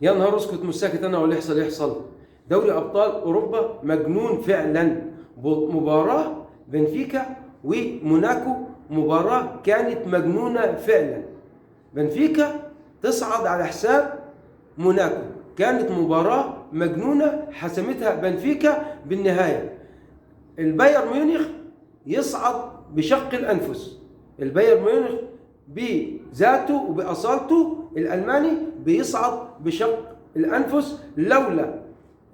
يا نهار اسكت مش ساكت انا، واللي يحصل يحصل. دوري ابطال اوروبا مجنون فعلا. مباراة بنفيكا وموناكو مباراة كانت مجنونة فعلا. بنفيكا تصعد على حساب موناكو، كانت مباراة مجنونة حسمتها بنفيكا بالنهاية. البايرن ميونخ يصعد بشق الانفس، البايرن ميونخ بذاته وبأصالته الألماني بيصعد بشق الأنفس، لولا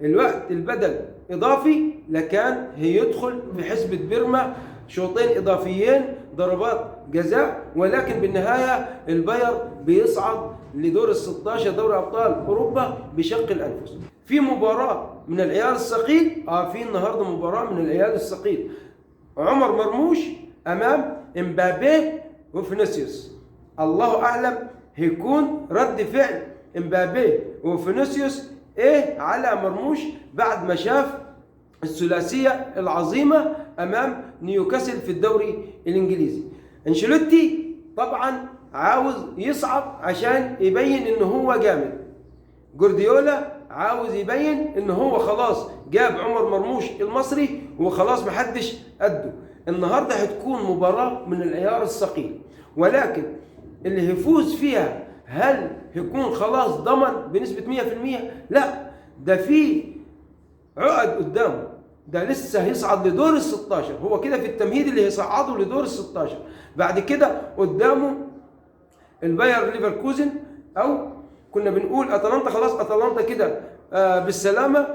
الوقت البدل إضافي لكان هيدخل في حسبة بيرما شوطين إضافيين ضربات جزاء، ولكن بالنهاية البايرن بيصعد لدور ال16 دوري أبطال أوروبا بشق الأنفس. في مباراة من العيار الثقيل، في النهارده مباراة من العيار الثقيل، عمر مرموش أمام امبابي وفينيسيوس. الله أعلم هيكون رد فعل امبابي وفينيسيوس ايه على مرموش بعد ما شاف الثلاثية العظيمة أمام نيوكاسل في الدوري الإنجليزي. انشيلوتي طبعا عاوز يصعد عشان يبين إن هو جامد، جوارديولا عاوز يبين إن هو خلاص جاب عمر مرموش المصري وخلاص محدش قده. النهارده هتكون مباراة من العيار الثقيل، ولكن اللي هيفوز فيها هل هيكون خلاص ضمن بنسبة 100%؟ لا، ده في عقد قدامه، ده لسه هيصعد لدور ال16، هو كده في التمهيد اللي هيصعده لدور ال16. بعد كده قدامه الباير ليفركوزن، او كنا بنقول اتلانتا، خلاص اتلانتا كده بالسلامة،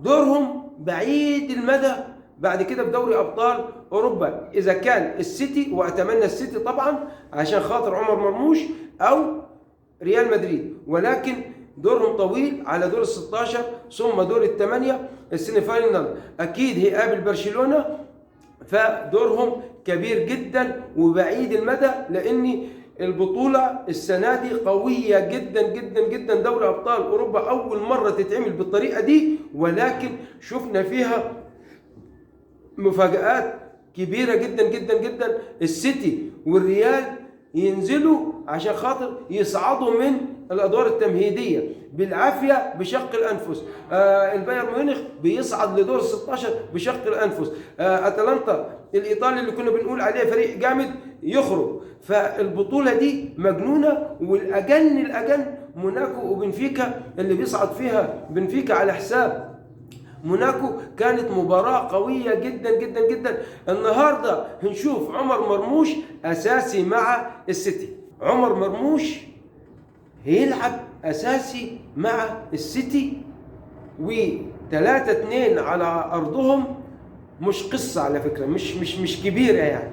دورهم بعيد المدى بعد كده في دوري ابطال اوروبا، اذا كان السيتي، واتمنى السيتي طبعا عشان خاطر عمر مرموش، او ريال مدريد، ولكن دورهم طويل على دور ال16 ثم دور الثمانية ال semi final اكيد هيقابل برشلونة، فدورهم كبير جدا وبعيد المدى، لان البطولة السنة دي قوية جدا جدا جدا. دوري ابطال اوروبا اول مرة تتعمل بالطريقة دي، ولكن شفنا فيها مفاجآت كبيرة جدا جدا جدا. السيتي والريال ينزلوا عشان خاطر يصعدوا من الأدوار التمهيدية بالعافية بشق الأنفس. البايرن ميونخ بيصعد لدور 16 بشق الأنفس. أتلانتا الإيطالي اللي كنا بنقول عليه فريق جامد يخرج. فالبطولة دي مجنونة، والأجن الأجن موناكو وبنفيكا اللي بيصعد فيها بنفيكا على حساب موناكو. كانت مباراة قوية جدا جدا جدا. النهاردة هنشوف عمر مرموش أساسي مع السيتي، عمر مرموش هيلعب أساسي مع السيتي، و3-2 على أرضهم مش قصة على فكرة، مش مش مش كبيرة يعني،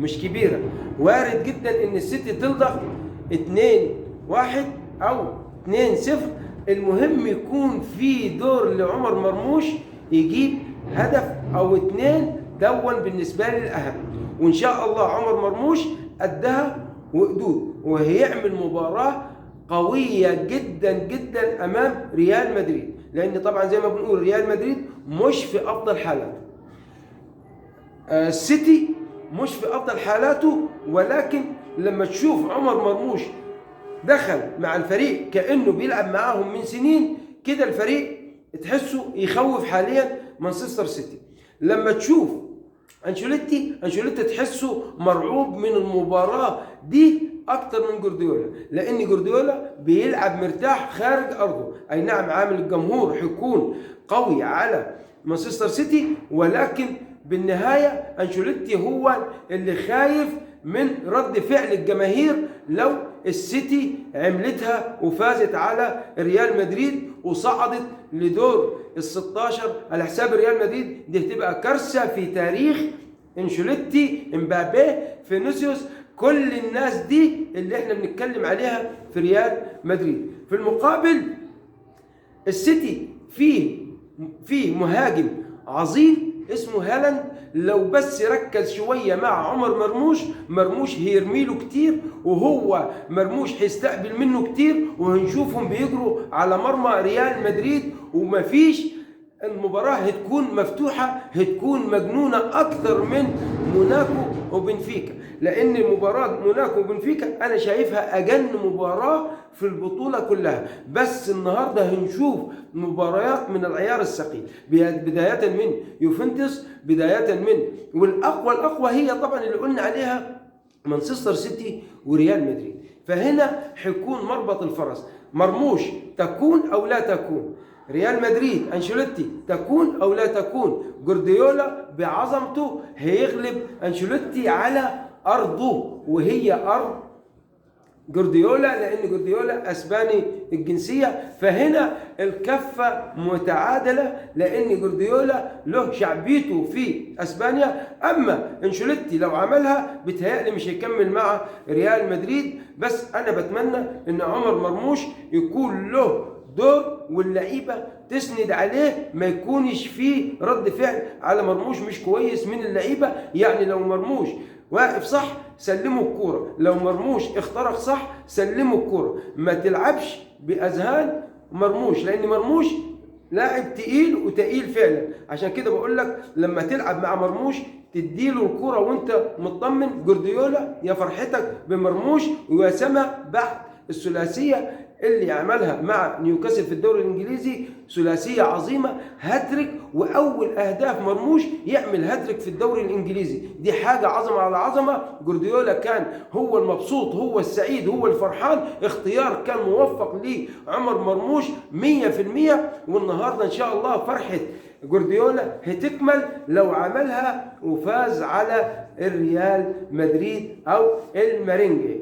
مش كبيرة. وارد جدا إن السيتي تلضغ 2-1 أو 2-0، المهم يكون في دور لعمر مرموش يجيب هدف او 2، دون بالنسبة لي الاهم. وان شاء الله عمر مرموش قدها وقدود، وهيعمل مباراة قوية جدا جدا امام ريال مدريد، لان طبعا زي ما بنقول ريال مدريد مش في افضل حالاته، السيتي مش في افضل حالاته، ولكن لما تشوف عمر مرموش دخل مع الفريق كأنه بيلعب معاهم من سنين كده، الفريق تحسه يخوف حاليا مانشستر سيتي. لما تشوف انشيلوتي تحسه مرعوب من المباراة دي اكتر من جوارديولا، لان جوارديولا بيلعب مرتاح خارج ارضه. اي نعم عامل الجمهور حيكون قوي على مانشستر سيتي، ولكن بالنهاية انشيلوتي هو اللي خايف من رد فعل الجماهير لو السيتي عملتها وفازت على ريال مدريد وصعدت لدور ال16 على حساب ريال مدريد. دي هتبقى كارثة في تاريخ انشيلوتي، امبابي، فينيسيوس، كل الناس دي اللي احنا بنتكلم عليها في ريال مدريد. في المقابل السيتي فيه مهاجم عظيم اسمه هالاند، لو بس ركز شوية مع عمر مرموش، مرموش هيرميله كتير، وهو مرموش هيستقبل منه كتير، وهنشوفهم بيجروا على مرمى ريال مدريد، ومفيش المباراة هتكون مفتوحة، هتكون مجنونة أكثر من موناكو وبنفيكا، لأن مباراة موناكو وبنفيكا أنا شايفها أجن مباراة في البطولة كلها. بس النهاردة هنشوف مباريات من العيار الثقيل، بداية من يوفنتوس، بداية من والأقوى الأقوى هي طبعا اللي قلنا عليها مانشستر سيتي وريال مدريد. فهنا حيكون مربط الفرس، مرموش تكون أو لا تكون، ريال مدريد أنشيلوتي تكون أو لا تكون، جوارديولا بعظمته هيغلب أنشيلوتي على أرضه وهي أرض جوارديولا، لأن جوارديولا أسباني الجنسية. فهنا الكفة متعادلة لأن جوارديولا له شعبيته في أسبانيا. أما أنشيلوتي لو عملها بيتهيألي مش هيكمل مع ريال مدريد. بس أنا بتمنى إن عمر مرموش يكون له دور واللعيبة تسند عليه، ما يكونش فيه رد فعل على مرموش مش كويس من اللعيبة. يعني لو مرموش واقف صح سلموا الكورة، لو مرموش اخترق صح سلموا الكورة، ما تلعبش باذهان مرموش، لان مرموش لاعب تقيل وتقيل فعلا. عشان كده بقول لك لما تلعب مع مرموش تديله الكورة وانت مطمن. جوارديولا يا فرحتك بمرموش، ويا سما بعد الثلاثية اللي عملها مع نيوكاسل في الدوري الانجليزي، ثلاثية عظيمة، هاتريك، واول اهداف مرموش يعمل هاتريك في الدوري الانجليزي، دي حاجة عظمه على عظمه. جوارديولا كان هو المبسوط، هو السعيد، هو الفرحان، اختيار كان موفق لعمر مرموش 100%. والنهارده ان شاء الله فرحه جوارديولا هتكمل لو عملها وفاز على الريال مدريد او المارينجي.